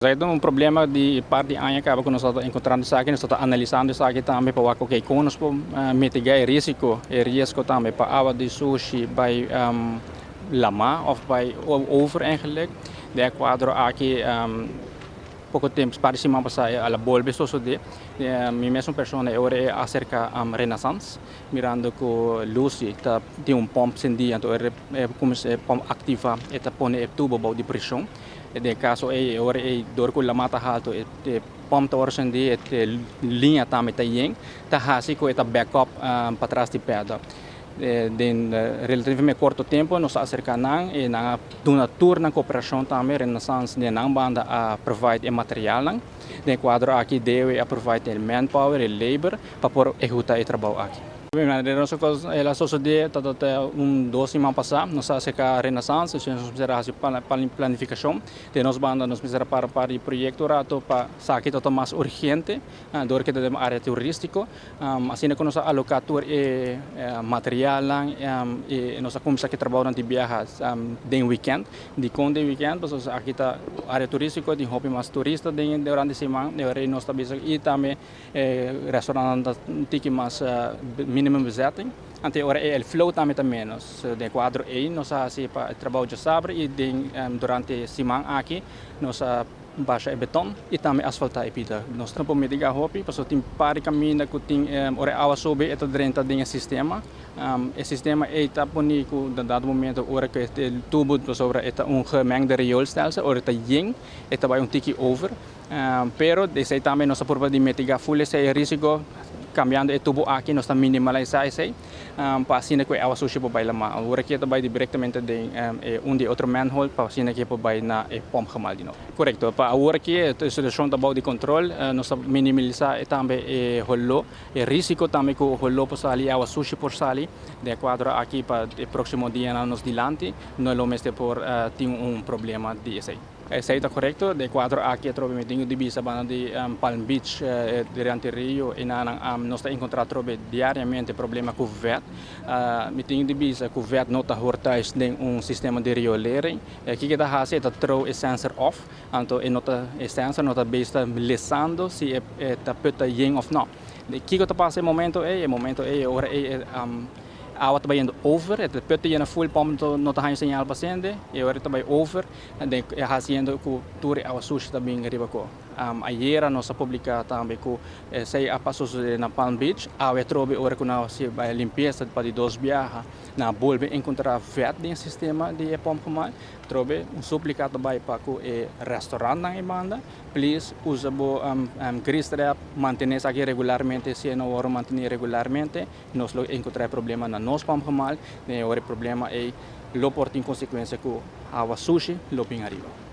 Esaki ta un problema di par di aña caba cu nos ta encontrando esaki, nos ta analisando esaki tambe pa wak ok con nos por mitiga e risico, e riesgo tambe pa awa di sushi bay lama of bay over eigenlijk. Den e cuadro aki poco tempo, par di siman pasa a la bolbe sosode. Mi mesun persona e ora e acerca Renaissance mirando cu Lucy ta tin un pomp sendi anto e cuminsa e pomp activa e ta pone e tubo bou di presion. Den e kaso ei, e ora ei dor ku lama ta haltu, e pòmp ta wòrdu sendí, e liña tambe ta yen, ta hasi ku e ta back up patras di pèda. Den relativamente korto tempu nos a aserká nan i nan a duna tur nan koperashon tambe. Renaissance den nan banda a provide e materialnan. Den e kuadro aki DOE a provide e manpower, e labor pa por ehekutá e trabou aki. El a sosodé ta ta un dos siman pasá. Nos a aserká Renaissance, nos mester a hasi planifikashon. Den nos banda nos mester a para un par di proyekto un rato pa sa ki ta ta mas urgente dor ke ta den área turístiko. Asina ku nos a aloká tur e materialnan i nos a kuminsá ku e trabounan di biaha den wikènt. Dikon den wikènt? Pasobra aki ta área turístiko, tin hopi mas turista den durante siman i nos ta bisa i tambe E restaurantnan ta un tiki mas minimum bezetting, anto e ora ei el flow tambe ta menos. Den kuadro ei nos a hasi pa e trabou djasabra i den durante siman aki nos a basha e beton i tambe asfaltá e pita. Nos no por mitiga hopi pasobra tin par di kaminda ku tin ora e awa subi e ta drenta den e sistema. E sistema ei ta poni ku na dado momento ora ku e tubo pasobra e ta un gemengde rioolstelsel ora e ta yen e ta bai un tiki over. Pero esei tambe nos ta purba di mitiga ful esei risico cambiando e tubo aki nos ta minimalisa esei pa asina cu e awa sushi por bay lama. Awor aki e ta bay directamente den e un di e otro manhole pa asina cu e por bay na e pompgemaal di nobo. Corecto, pa awor aki e situacion ta bao di control, nos ta minimalisa tambe e holo, e risico tambe cu holo por sali, e awa sushi por sali den e cuadro aki pa e proximo dianan nos dilanti no lo mester por tin un problema di esei. Esei ta korekto. Den kuadro aki atrobe mi tin ku di bisa banda di Palm Beach durante rio i nan nos ta enkontrá atrobe diariamente problema ku vèt. Mi tin ku di bisa ku vèt no ta hor thuis den un sistema di riolering. Kiko e ta hasi? E ta trow e sensor off, anto e no ta e sensor no ta bes ta lesando si e ta put ta yen òf no. Kiko ta pasa e momento ei? E momento ei e ora ei e awa ta bayendo over, e put ta yena full, pòmp no ta haña señal pa sende, e ora e ta bai over. Den e hasiendo ku tur e awa sushi ta bin riba ko. Ayera nos a publiká tambe ku esei a pasa sosodé na Palm Beach. Awe atrobe ora ku nan a hasi bai limpiesa pa di dos biaha nan a bolbe enkontrá vèt den e sistema di e pòmpgemaal. Atrobe un súplika ta bai pa ku e restaurantnan e banda, please usa bo grease trap, mantené esaki regularmente. Si e no wòrdu mantené regularmente nos lo enkontrá e problema na nos pòmpgemaal. Den e ora e problema ei lo por tin konsekuensia ku awa sushi lo bin ariba.